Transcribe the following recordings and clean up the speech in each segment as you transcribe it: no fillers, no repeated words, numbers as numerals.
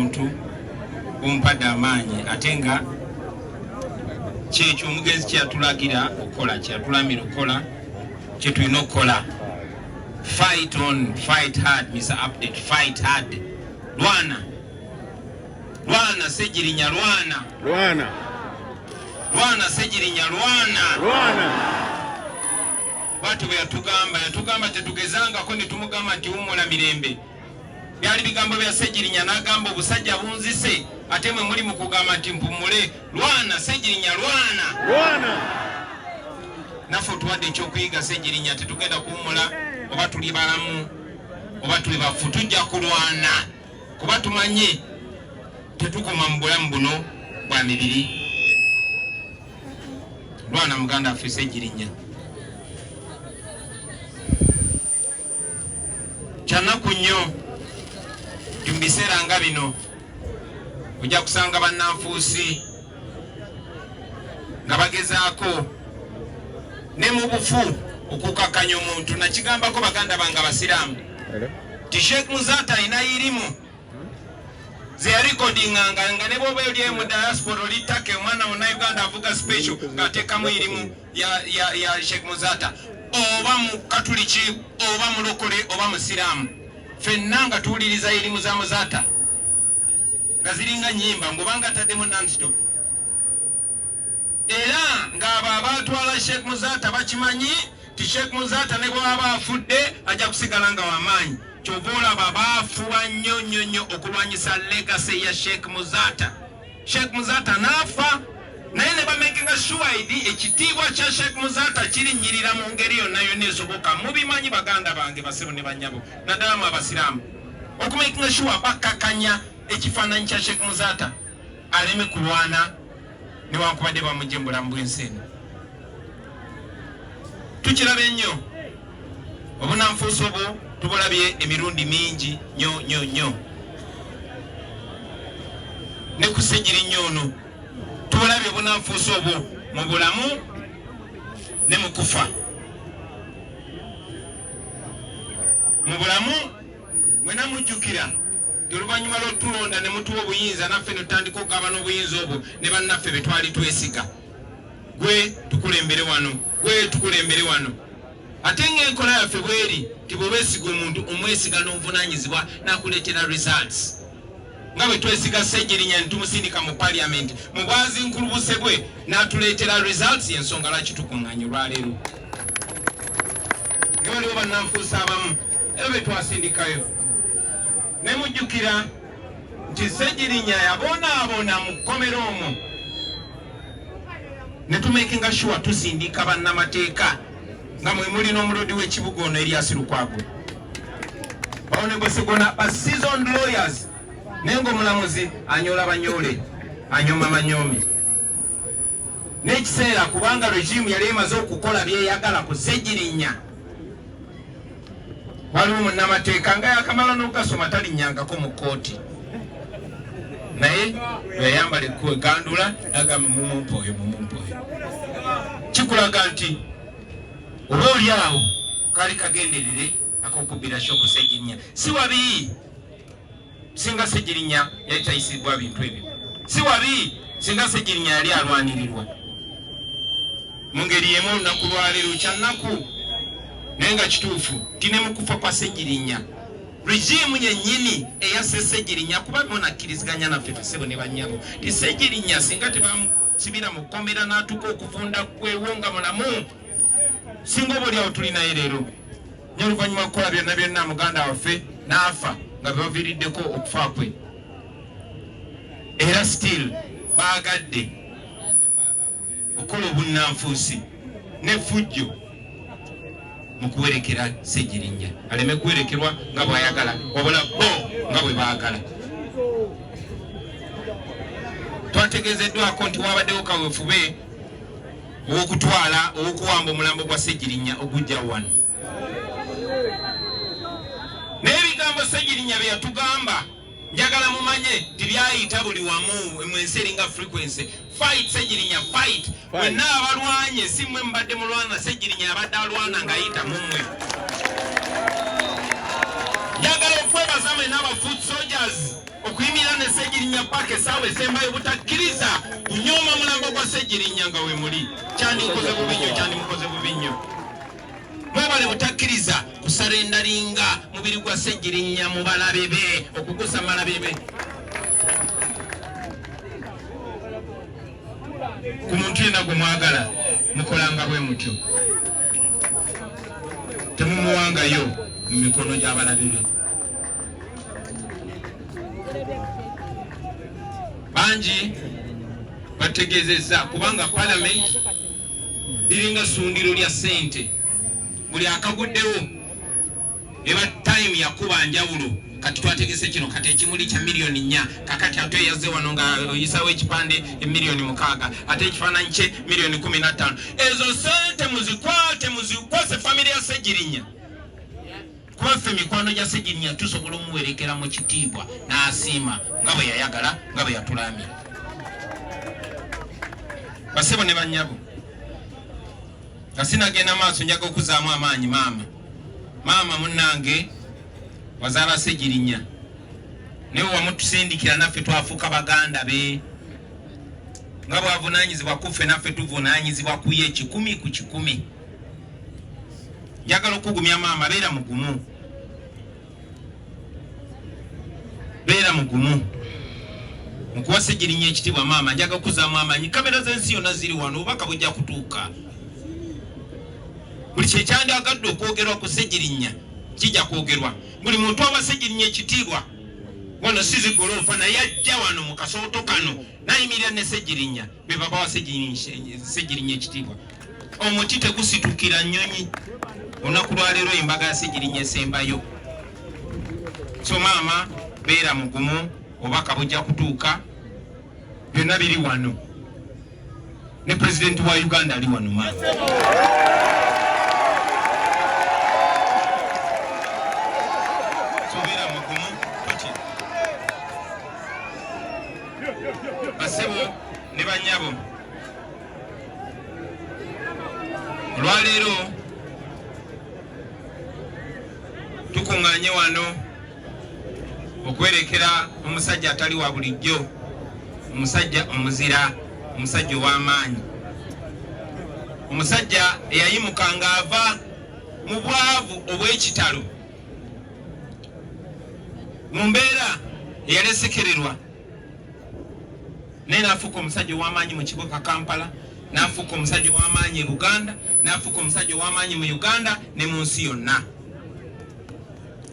Ng'omuntu bumpadde amaanyi, ate nga kyekyo omugenzi kyeyatulagira okukola, kyeyatulamira okukola, kyetulina okukola. Fight on, fight hard, Mr Update, fight hard. Lwana, lwana Ssegirinya, lwana, lwana, lwana Ssegirinya, lwana, lwana. Bwatyo bwe yatugamba, yatugamba tetugezangako ne tumugamba nti wummula mirembe. Byali bigambo bya Ssegirinya, n'agamba obusajja bunzise, ate mwe muli mu kugamba nti mpumule. Lwana Ssegirinya, lwana, lwana. Naffe otuwadde ekyokuyiga Ssegirinya, tetugenda kuwummula, oba tuli balamu oba tuli bafu, tujja kulwana kuba tumanye tetukoma mu bulamu buno bwa mibiri. Lwana muganda waffe Ssegirinya. Kyanaku nnyo nti mu biseera nga bino ojja kusanga bannanfuusi nga bagezaako ne mu bufu okukakkanya omuntu. Nakigambako baganda bange abasiraamu nti Sheikh Muzaata alina irimu ze yarikodinganga nga ne bwoba oli mu diaspora, oli Turkey, omwana munnauganda avuga special ng'ateekamu irimu ya Sheikh Muzaata, oba mu Katuliki oba mulokole oba musiraamu, ffenna nga tuwuliriza irimu za Muzaata nga ziringa nyimba, ng'obanga ataddemu nonstop. Era ng'abo abaatwala Sheikh Muzaata bakimanyi nti Sheikh Muzaata ne bw'aba afudde ajja kusigala nga wamaanyi. Kyova olaba baafuba nnyo nnyo nnyo okulwanyisa legacy ya Sheikh Muzaata. Sheikh Muzaata n'afa, naye ne bamakinga sure nti ekitiibwa kya Sheikh Muzaata kirinnyirira mu ngeri yonna yonna esoboka. Mubimanyi baganda bange, basebo ne bannyabo, naddala mu abasiraamu, okumakinga sure bakkakanya ekifaananyi kya Sheikh Muzaata aleme kulwana newankubadde bamugye mu bulamu bw'ensi eno. Tukiraba ennyo obunanfuusi obwo, tubulabye emirundi mingi nnyo nnyo nnyo, ne ku Ssegirinya ono tubulabye obunanfuusi obwo mu bulamu ne mu kufa. Mu bulamu mwena mujjukira oluvannyuma lw'otulonda ne mutuwa obuyinza, naffe ne tutandika okugabana obuyinza obwo ne bannaffe be twali twesiga, gwe tukulembere wano, gwe tukulembere wano. Ate ng'enkola yaffe bweri nti bwe weesiga omuntu, omwesiga n'obuvunaanyizibwa n'akuleetera results, nga bwe twesiga Ssegirinya ne tumusindika mu parliament mu bwazinkulubuse bwe n'atuleetera results. Yensonga lwaki tukuŋŋaanye olwaleero. Nga waliwo bannanfuusi abamu era be twasindikayo, ne mujjukira nti Ssegirinya yabonaabona mu kkomera omwo, ne tumakinga sure tusindika bannamateeka nga mwe muli n'omulodi w'ekibuga ono Erias Lukwago, Honorable Segona, ba seasoned lawyers, naye ng'omulamuzi anyola banyoole, anyoma manyoome n'ekiseera, kubanga regime yali emaze okukola byeyagala ku Ssegirinya. Waliwo munnamateeka nga yakamala n'ogasoma, talinnyangako mu kkooti, naye yayambala egandula nagamba, "Mumumpe oyo, mumumpe oyo." Kikulaga nti oba oli awo kaali kagenderere ak'okubbira shoku Ssegirinya. Si wabi singa Ssegirinya yali tayisibwa bintu ebyo, si wabi singa Ssegirinya yali alwanirirwa mu ngeri yemu. Olunaku lwaleero kyannaku, naye nga kituufu nti ne mu kufa kwa Ssegirinya, regime yennyini eyasse Ssegirinya, kuba munakkiriziganya naffe basebo ne bannyabo ti Ssegirinya singa tebamusibira mu kkomera n'atuuka okuvunda kwewo nga mulamu, singa oba oliawo tulinaye leero. Nye oluvannyuma kukola byonna byonna muganda waffe n'afa nga bebaviiriddeko okufa kwe, era still baagadde okukola obunnanfuusi n'effujjo mu kuwerekera Ssegirinya aleme kuwerekerwa nga bw'ayagala, wabula bo nga bwe baagala. Twategeezeddwako nti wabaddewo kaweefube ow'okutwala, ow'okuwamba omulambo gwa Ssegirinya ogujja wano, naye ebigambo Ssegirinya bye yatugamba, njagala mumanye nti byayita buli wamu mu ensi eringa frequency. Fight Ssegirinya, fight! Mwenna abalwanye, si mmwe mubadde mulwana, Ssegirinya abadde alwana ng'ayita mu mmwe. Njagala okwebaza mwenna aba foot soldiers. okuyimirira ne Ssegirinya paka essaawa esembayo, butakkiriza kunyooma mulambo gwa Ssegirinya nga we muli. Kyandikoze bubi nnyo, kyandimukoze bubi nnyo. Mwebale butakkiriza kusarendaringa mubiri gwa Ssegirinya mu balabe be, okugusa malabe be. Ku muntu yenna gwe mwagala mukolanga bwe mutyo, temumuwangayo mu mikono gy'abalabe be. Bangi bategeezezza kubanga palamenti liringa ssundiro lya ssente, buli akaguddewo eba time yakuba njawulo. Kati twategese kino, kati ekimuli kya miliyoni 4, kakati ate eyazze wano nga oyisawo ekipande emiliyoni 6, ate ekifaananyi kye miliyoni 15. Ezo sente muzikwate, muzikwase famire ya Ssegirinya, kuba ffe mikwano gya Ssegirinya tusobola omuwerekera mu kitiibwa n'asiima nga bwe yayagala, nga bwe yatulamye. Basebo ne bannyabo, nga sinagenda maaso, njaga okuzaamu amaanyi maama. Maama munnange, wazaala Ssegirinya, naye wamutusindikira naffe twafuuka baganda be. Nga bw'avunaanyizibwa ku ffe, naffe tuvunaanyizibwa ku ye 100 ku 100. Njagala okugumya maama, beera mugumu, beera mugumu mukuwa Ssegirinya ekitiibwa. Maama, njaga okuzaamu amaanyi. Kamera z'ensi yonna ziri wano, obubaka bujja kutuuka. Buli kyekyandyagadde okwogerwa ku Ssegirinya kijja kwogerwa. Buli muntu awa Ssegirinya ekitiibwa wano sizigoloofa, naye ajja wano mu kasooto kano nayimirira ne Ssegirinya, be babawa Ssegirinya ekitiibwa. Omuti tegusitukira nnyonyi. Olunaku lwaleero embaga ya Ssegirinya esembayo. So maama, beera mugumu, obubaka bujja kutuuka. Byonna biri wano, ne pulezidenti wa Uganda ali wano. Maama, so beera mugumu. Kati basebo ne banyabo, olwaleero tukuŋŋaanye wano okwerekera omusajja atali wa bulijjo, omusajja omuzira, omusajja ow'amaanyi, omusajja eyayimuka ng'ava mu bwavu obw'ekitalo, mu mbeera eyalesekererwa, naye n'afuuka omusajja ow'amaanyi mu kibuga Kampala, n'afuuka omusajja ow'amaanyi e Buganda, n'afuuka omusajja ow'amaanyi mu Uganda ne mu nsi yonna.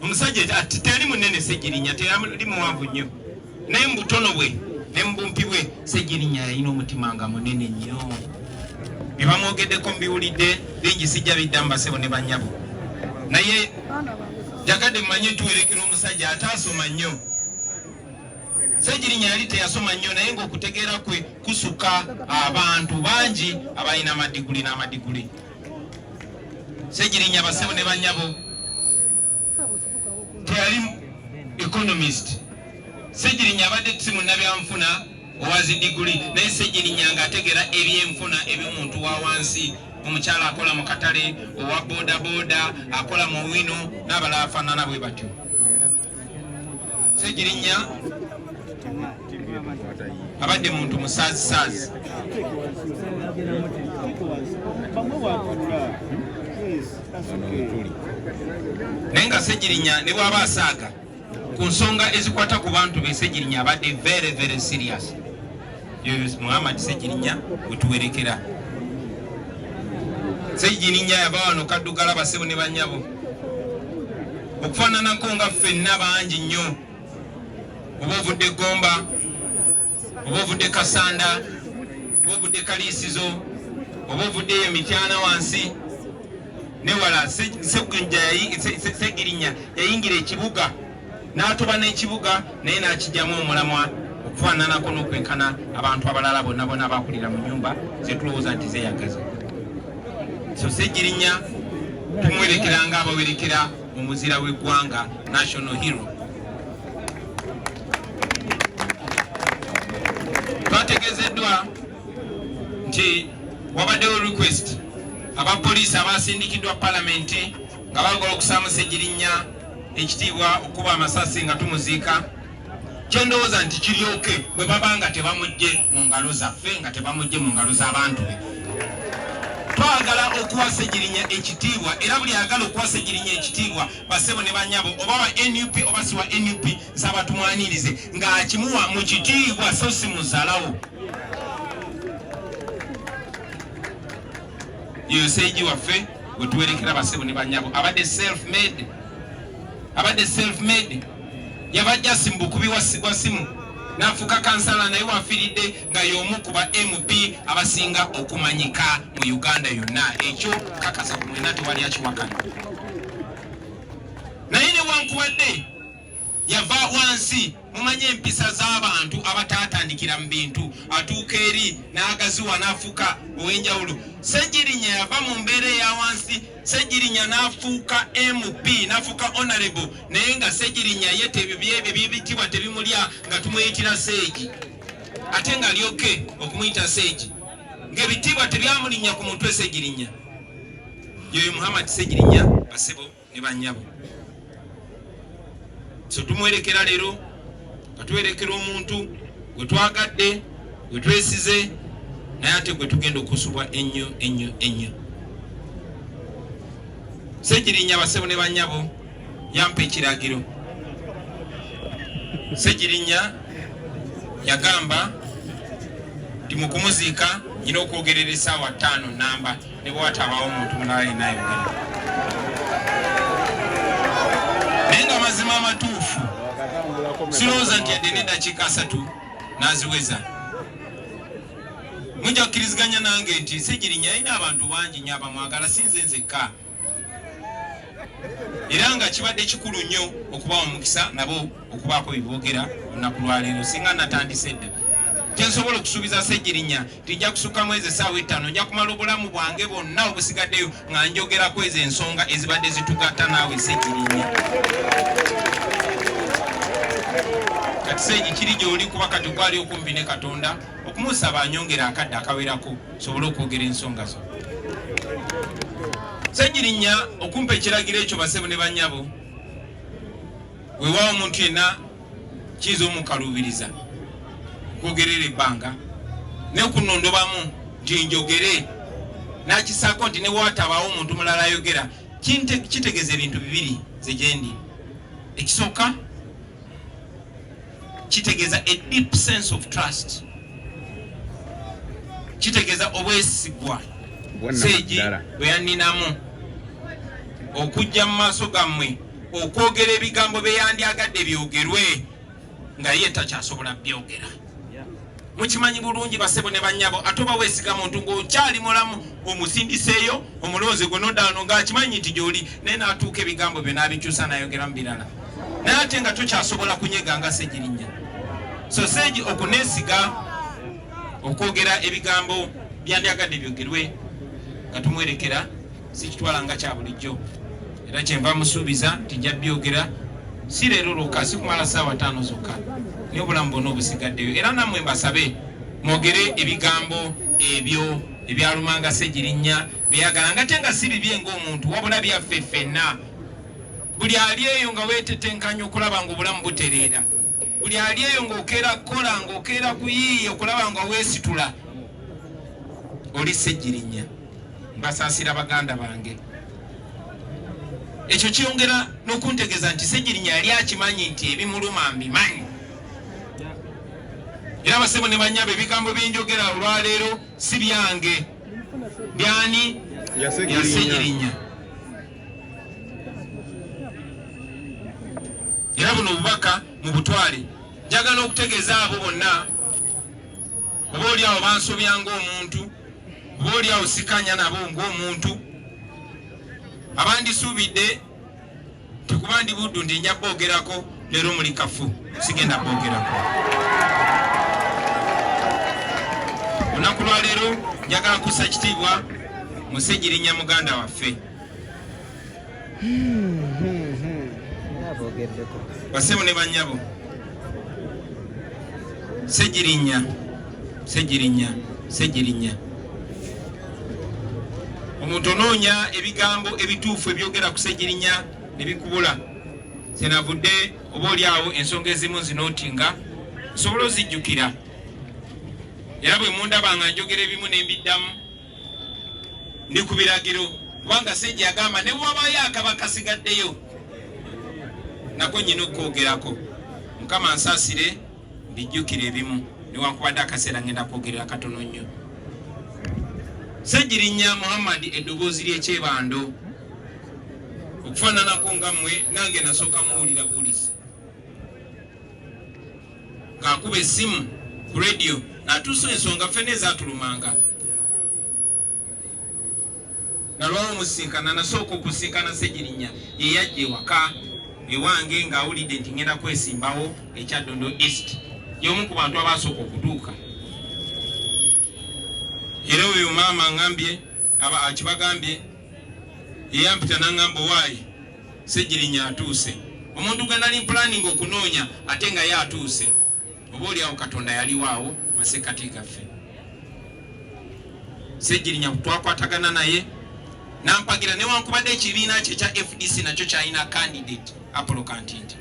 Omusajja teyali munene Ssegirinya, teyali muwanvu nnyo, naye mu butono bwe ne mu bumpi bwe, Ssegirinya yalina omutima nga munene nnyo. Bye bamwogeddeko mbiwulidde bingi, sijja biddamu, basebo ne bannyabo, naye jagadde mumanye tuwerekera omusajja ataasoma nnyo. Ssegirinya yali teyasoma nnyo, naye ng'okutegeera kwe kusuka abantu bangi abalina amadiguli n'amadiguli. Ssegirinya, basebo ne bannyabo, teyali economist. Ssegirinya abadde si munnabyanfuna owa zidiguli, naye Ssegirinya ng'ategeera ebyenfuna eby'omuntu wa wansi, omukyala akola mu katale, owa bodaboda, akola mu wino n'abalala afaanana bwe batyo. Ssegirinya abadde muntu musaazisaazi. Naye nga Ssegirinya ne bw'aba asaaga ku nsonga ezikwata ku bantu be, Ssegirinya abadde very very serious. Muhammad Ssegirinya wetuwerekera. Ssegirinya yava wano Kaddugala, basebo ne bannyabo, okufaananako nga ffenna bangi nnyo, oba ovudde Gomba, oba ovudde Kasanda, oba ovudde Kaliisizo, oba ovudde eyo Mityana wansi newala. Ssegirinya yayingira ekibuga n'atoba n'ekibuga, naye n'akijjamu omulamwa okufaananako n'okwenkana abantu abalala bonna bonna abakulira mu nyumba zetulowooza nti zeeyagaza. So Ssegirinya tumwerekera nga abawerekera omuzira w'eggwanga, national hero. Twategezeddwa nti wabaddewo request, abapoliisi abasindikiddwa palamenti nga baagala okusaamu Ssegirinya ekitiibwa okuba amasasi nga tumuziika. Kyendowooza nti kiryoke bwe baba nga tebamujje mu ngalo zaffe, nga tebamujje mu ngalo z'abantu be. Twagala okuwa Ssegirinya ekitiibwa, era buli ayagala okuwa Ssegirinya ekitiibwa, basebo ne banyabo, oba wa NUP oba si wa NUP, nsaba tumwanirize ng'akimuwa mu kitiibwa so si muzalawo. Yoyo Seegi waffe gwe tuwerekera, basebo ne banyabo, abadde self made, abadde self made. Yava jasi mu bukubi bwa simu n'afuuka kansala, naye wafiiridde nga y'omu ku ba MP abasinga okumanyika mu Uganda yonna. Ekyo kakasa ku mwena, tewali akiwakana. Naye newankubadde yava wansi, mumanye empisa z'abantu abataatandikira mu bintu, atuuka eri n'agaziwa n'afuuka ow'enjawulo. Ssegirinya yava mu mbeera eya wansi, Ssegirinya n'afuuka MP, n'afuuka honorable, naye nga Ssegirinya ye tebyo byebitibwa tebimulya, nga tumuyitira Seegi, ate nga alyoke okumuyita Seegi, ng'ebitiibwa tebyamulinnya ku mutwe. Ssegirinya yoyo Muhammad Ssegirinya, basebo ne bannyabo. So tumwerekera leero nga tuwerekera omuntu gwe twagadde, gwe twesize, naye ate gwe tugenda okusubwa ennyo ennyo ennyo. Ssegirinya, basebo ne bannyabo, yampa ekiragiro. Ssegirinya yagamba nti mu kumuziika nyina okwogerera essaawa 5 namba, ne bwewatabawo omuntu mulala yenna ayogera. Naye nga amazima amatuufu, sirowooza nti yadde n'eddakiika 30 n'aziweza. Mujja kukkiriziganya nange nti Ssegirinya yalina abantu bangi nnyo abamwagala, si nze nzekka, era nga kibadde kikulu nnyo okubawa omukisa nabo okubaako bye boogera olunaku lwaleero. Singa natandise dda, kyensobola okusuubiza Ssegirinya nti nja kusukkamu ezo essaawa 5, nja kumala obulamu bwange bwonna obusigaddeyo nga njogerako ezo ensonga ezibadde zitugatta naawe, Ssegirinya. Kati Seegi, kiri gy'oli, kuba kati gwali okumpi ne Katonda, okumusaba anyongera akadde akawerako sobole okwogera ensonga zo. Ssegirinya okumpa ekiragiro ekyo, basebo ne bannyabo, weewaawo omuntu yenna kiyinza omukaluubiriza okwogerera ebbanga, naye okunondobamu nti njogere nakisaako nti newatabaawo omuntu mulala ayogera, kitegeeza ebintu bibiri nze gyendi. Ekisooka, kitegeeza a deep sense of trust, kitegeeza obwesigwa Seegi bwe yanninamu okujja mu maaso gammwe okwogera ebigambo bye yandyagadde byogerwe nga ye takyasobola byogera. Mukimanyi bulungi, basebo ne bannyabo, ate oba weesiga muntu ng'okyali mulamu, omusindiseeyo omulonzi gwe noddaano ng'akimanyi nti gy'oli, naye n'atuuka ebigambo byo n'abikyusa n'ayogera mu birala, naye ate nga tokyasobola kunyega nga Ssegirinya. So Seegi okuneesiga okwogera ebigambo byandyagadde byogerwe nga tumwerekera, sikitwala nga kya bulijjo, era kyenva musuubiza nti nja byogera, si leero lwokka, si kumala ssaawa 5 zokka, naye obulamu bwonna obusigaddeyo. Era nammwe mbasabe mwogere ebigambo ebyo ebyalumanga Ssegirinya byeyagala, nga te nga si bibye ng'omuntu, wabula byaffe ffenna. Buli ali eyo nga weetetenkanya okulaba nga obulamu butereera, buli ali eyo ng'okeera kukola, ng'okeera kuyiiya okulaba nga weesitula, oli Ssegirinya. Mbasaasira baganda bange. Ekyo kyongera n'okuntegeeza nti Ssegirinya yali akimanyi nti ebimuluma mbimanyi. Era basebo ne bannyabo, ebigambo byenjogera olwaleero si byange, byani? Ya Ssegirinya. Era buno obubaka mu butwale. Njagala okutegeeza abo bonna oba oli awo bansobya ng'omuntu, oba oli awo sikanya nabo ng'omuntu, abandisuubidde nti kuba ndi Buddu nti nja boogerako leero, muli kafu, sigenda boogerako olunaku lwaleero. Njagala kussa kitiibwa mu Ssegirinya muganda waffe. Basebo ne bannyabo, Ssegirinya, Ssegirinya, Ssegirinya, omuntu onoonya ebigambo ebituufu ebyogera ku Ssegirinya ne bikubula. Kyenavudde Oba oli awo ensonga ezimu nzinootinga nsobole ozijjukira, era bwe mundaba nga njogera ebimu ne mbiddamu, ndi ku biragiro, kubanga Sejja yagamba ne bwewabaayo akaba kasigaddeyo nako nyina okwogerako. Mukama nsaasire mbijjukire ebimu, newankubadde akaseera ngenda kwogerera katono nnyo. Ssegirinya Muhammad, eddoboozi ly'ekyebando, okufaananako nga mmwe, nange nasooka muwulira buwulizi ng'akuba essimu ku rediyo n'atuusa ensonga ffenna ezaatulumanga. Nalwawo omusinkana, nasooka okusinkana Ssegirinya ye yajja ewaka ewange ng'awulidde nti ngenda kwesimbawo ekya Ddondo East, y'omu ku bantu abaasooka okutuuka. Era oyo maama ngambye aba akibagambye, yeyampita n'aŋŋamba, "Owaayi, Ssegirinya atuuse." Omuntu gwe nali planning okunoonya ate nga ye atuuse. Oba oliawo Katonda yaliwo awo masekkati gaffe. Ssegirinya twakwatagana naye nampagira, newankubadde ekibiina kye ekya FDC nakyo kyalina candidate Apollo Kantinti.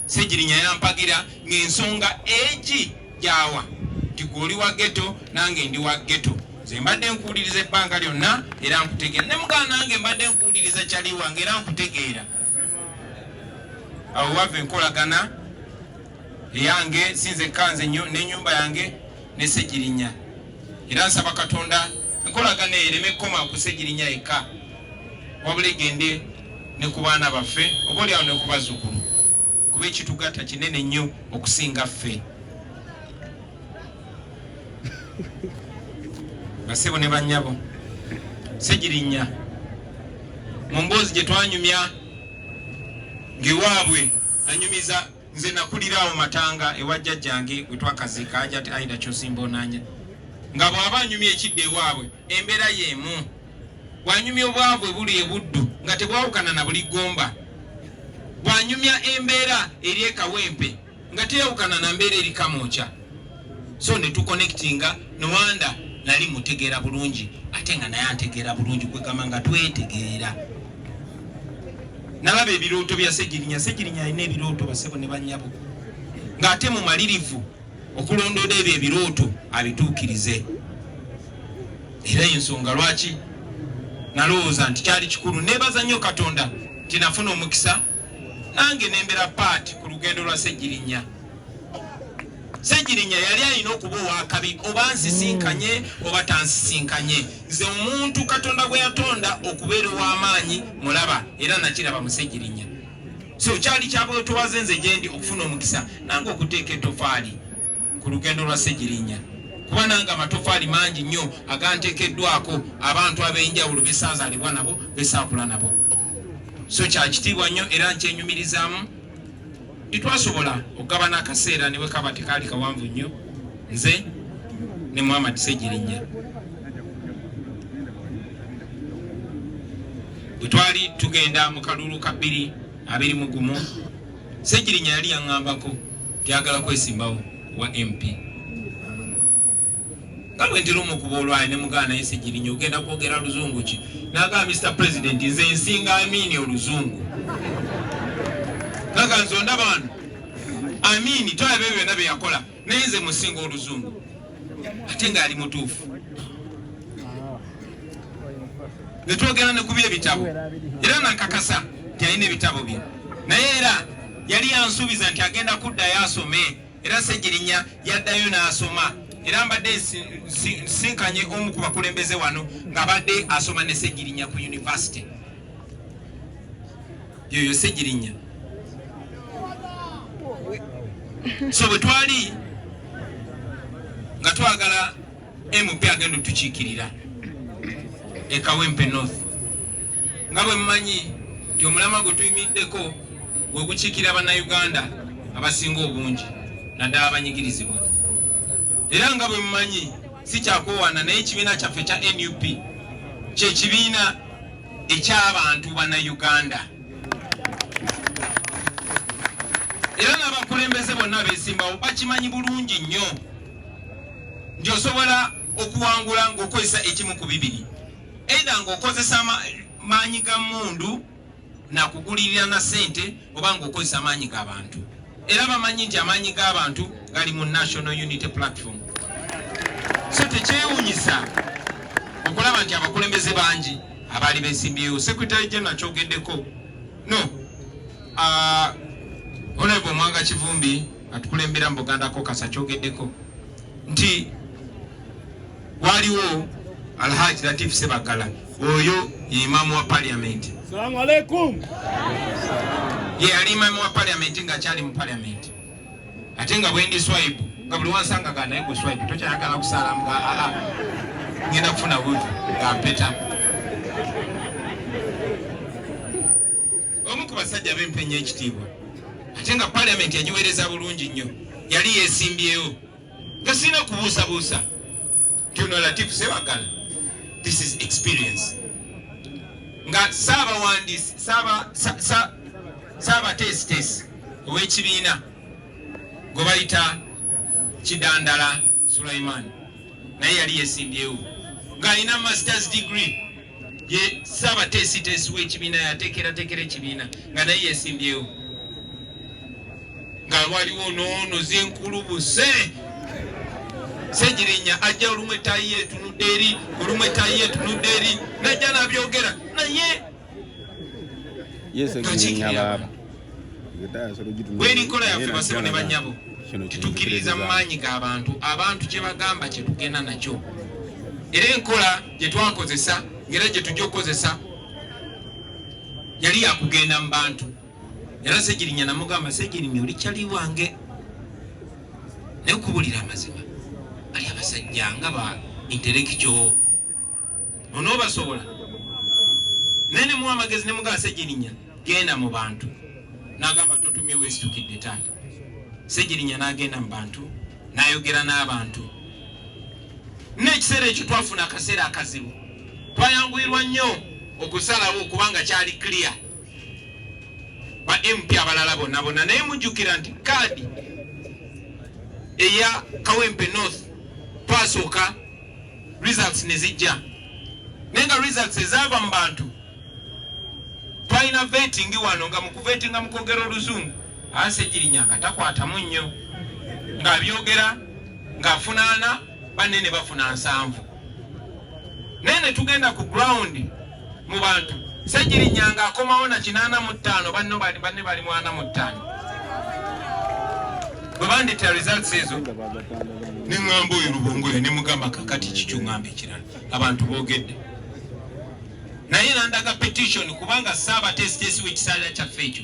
Ssegirinya yampagira ng'ensonga egi gyawa nti gwe oli wa ghetto, nange ndi wa ghetto. Nze mbadde nkuwuliriza ebbanga lyonna era nkutegeera. Ne muganda nange mbadde nkuwuliriza kyali wange era nkutegeera. Awo wava enkolagana eyange, sinze kanze nnyo n'ennyumba yange ne Ssegirinya. Era nsaba Katonda enkolagana eyo ereme kukoma ku Ssegirinya yekka, wabula egende ne ku baana baffe, oba oliawo ne ku bazzukulu, kuba ekitugatta kinene nnyo okusinga ffe. Basebo ne bannyabo, Ssegirinya mu mboozi gye twanyumya ng'ewaabwe anyumiza, nze nakulira awo Matanga ewa jjajjange gwe twakaziika, Hajati Aida Kyosimba Onanya, nga bw'aba anyumya ekidda ewaabwe embeera y'emu. Bw'anyumya obwavu ebuli ebuddu nga tebwawukana na buli Gomba, bw'anyumya embeera eri e Kawempe nga teyawukana na mbeera eri Kamwokya. So ne tuconnectinga nowanda nali mutegeera bulungi ate nga naye antegeera bulungi, kwegamba nga twetegeera. Nalaba ebirooto bya Ssegirinya. Ssegirinya alina ebirooto, basebo ne bannyabo, ng'ate mumalirivu okulondoola ebyo ebirooto abituukirize. Era ensonga lwaki nalowooza nti kyali kikulu, neebaza nnyo Katonda nti nafuna omukisa nange nembeera part ku lugendo lwa Ssegirinya. Ssegirinya yali alina okuba owakabi, oba nsisinkanye oba tansisinkanye. Nze omuntu Katonda gwe yatonda okubeera ow'amaanyi mulaba, era nakiraba mu Ssegirinya. So kyali kyabwetowaze nze gyendi okufuna omukisa nange okuteeka etofaali ku lugendo lwa Ssegirinya, kuba nange amatofaali mangi nnyo aganteekeddwako abantu ab'enjawulo besaazaalibwa nabo, besaakula nabo. So kyakitiibwa nnyo era nkyenyumirizaamu nti twasobola okugabana akaseera ne bwe kaba tekaali kawanvu nnyo, nze ne Muhammad Ssegirinya, bwe twali tugenda mu kalulu ka 2021. Ssegirinya yali yaŋŋambako tyagala kwesimbawo wa MP, nga bwe ntera omukuba olwayi ne mugaana, naye Ssegirinya ogenda kwogera luzungu ki? N'agamba, "Mr President, nze nsinga Amini oluzungu." Naga nze ondaba wano, Amini tolaba ebyo byonna bye yakola, naye nze musinga oluzungu. Ate ng'ali mutuufu. Ne twogera ne kuba ebitabo, era nakakasa nti alina ebitabo bye, naye era yali yansuubiza nti agenda kuddayo asome. Era Ssegirinya yaddayo n'asoma, era mbadde nsinkanye omu ku bakulembeze wano ng'abadde asoma ne Ssegirinya ku university yoyo Ssegirinya. So bwe twali nga twagala MP agenda otukiikirira e Kawempe North, nga bwe mumanyi nti omulamwa gwe tuyimiddeko gwe gukiikirira Bannayuganda abasinga obungi, naddala abanyigirizibwa. Era nga bwe mumanyi, si kyakwewaana, naye ekibiina kyaffe ekya NUP kyekibiina eky'abantu Bannayuganda, era n'abakulembeze bonna abeesimbawo bakimanyi bulungi nnyo nti osobola okuwangula ng'okozesa ekimu ku bibiri: either ng'okozesa maanyi ga mundu Nakugulirira na ssente oba ng'okozesa amaanyi g'abantu. Era bamanyi nti amaanyi g'abantu gali mu National Unity Platform. So tekyewunyisa okulaba nti abakulembeze bangi abaali besimbyewo. Secretary General kyogeddeko, no Honorable Mwanga Kivumbi atukulembera mu Buganda Caucus akyogeddeko nti waliwo Alhaji Latif Sebagala, oyo ye imaamu wa parliament. Salamu alaikum. Ye yali imaamu wa parliament ng'akyali mu parliament, ate nga bwendi swipe nga buli wansanga ga naye gwe swipe tokyayagala kusaala nga aa ngenda kufuna buvi nga mpeta. Omu ku basajja b'empenya ekitiibwa, ate nga parliament yagiweereza bulungi nnyo, yali yeesimbyewo nga sirina kubuusabuusa nti ono Latif Sebagala, this is experience. Nga saabawandiisi, saabateesiteesi ow'ekibiina gwe bayita Kidandala Sulaiman naye yali yeesimbyewo ng'alina masters degree, ye saabateesiteesi w'ekibiina, yateekerateekera ekibiina, nga naye yeesimbyewo. Nga waliwo noono zenkulubuse Segirinya ajja olumu etayi etunudde eri, olumu etayi etunudde eri, najja nabyogera naye. Yesegirinya baaba. Bweri nkola yaffe, basebo ne banyabo, titukkiririza mu maanyi g'abantu. Abantu kye bagamba kye tugenda nakyo. Era enkola gye twakozesa ng'era gye tujja okukozesa yali yakugenda mu bantu. Era Segirinya namugamba, "Segirinya, oli kyali wange, naye okubulira amazima bali abasajja nga ba intellectual onoobasobola?" Naye nemuwa amagezi, nemugamba, "Segirinya, genda mu bantu." N'agamba, "Totumye, weesitukidde taata." Segirinya n'agenda mu bantu n'ayogera n'abantu. N'ekiseera ekyo twafuna akaseera akazibu, twayanguyirwa nnyo okusalawo kubanga kyali clear ba MP abalala bonna bonna. Naye mujjukira nti kaadi eya Kawempe North twasooka results ne zijja, naye nga results ezaava mu bantu, twalina vetting wano, nga mu kuvetinga mu kwogera oluzungu Segirinya nga takwatamu nnyo, ng'abyogera ng'afuna 40, banne ne bafuna 70. Naye ne tugenda ku ground mu bantu, Segirinya ng'akomawo na 85, banno banne bali mu 45. Bwe bandetera results ezo, neŋŋamba oyo Lubongoya, ne mugamba, "Kakati kikyo ŋŋamba ekirala, abantu boogedde." Naye nandaga petition, kubanga saabateesiteesi w'ekisalira kyaffe ekyo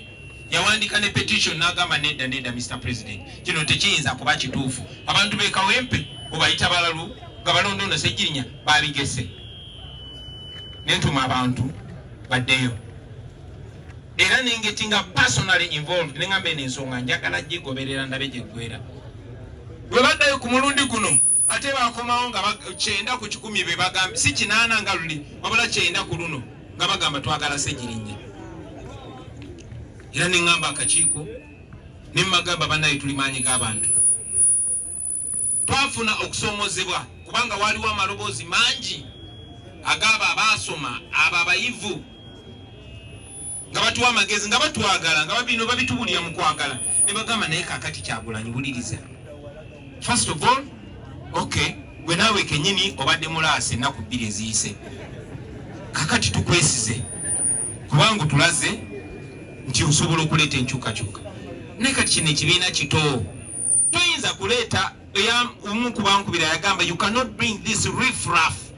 yawandika ne petition n'agamba, "Nedda, nedda, Mr President, kino tekiyinza kuba kituufu. Abantu b'e Kawempe obayita balalu nga balonda ono Segirinya, babigese." Nentuma abantu baddeyo era nengetinga personally involved, neŋŋamba, "Eno ensonga njagala gigoberera ndabe gyeggwera." Bwe baddayo ku mulundi guno ate bakomawo nga 90% be bagamba, si 80 nga luli, wabula 90 ku luno nga bagamba, "Twagala Segirinnya." Era neŋŋamba akakiiko, nemmagamba, "Bannaye, tuli maanyi g'abantu." Twafuna okusoomozebwa kubanga waliwo amaloboozi mangi ag'abo abaasoma, abo abayivu, nga batuwa amagezi, nga batwagala, nga babino babitubulira mu kwagala, ne bagamba, "Naye kakati Kyagulanyi, wuliriza. First of all, okay, gwe naawe kenyini obadde mulaasi ennaku 2 eziyise. Kakati tukwesize kubanga otulaze nti osobola okuleeta enkyukakyuka, naye kati kino ekibiina kito, toyinza kuleeta." Omu kubankubira yagamba, "You cannot bring this riff raff."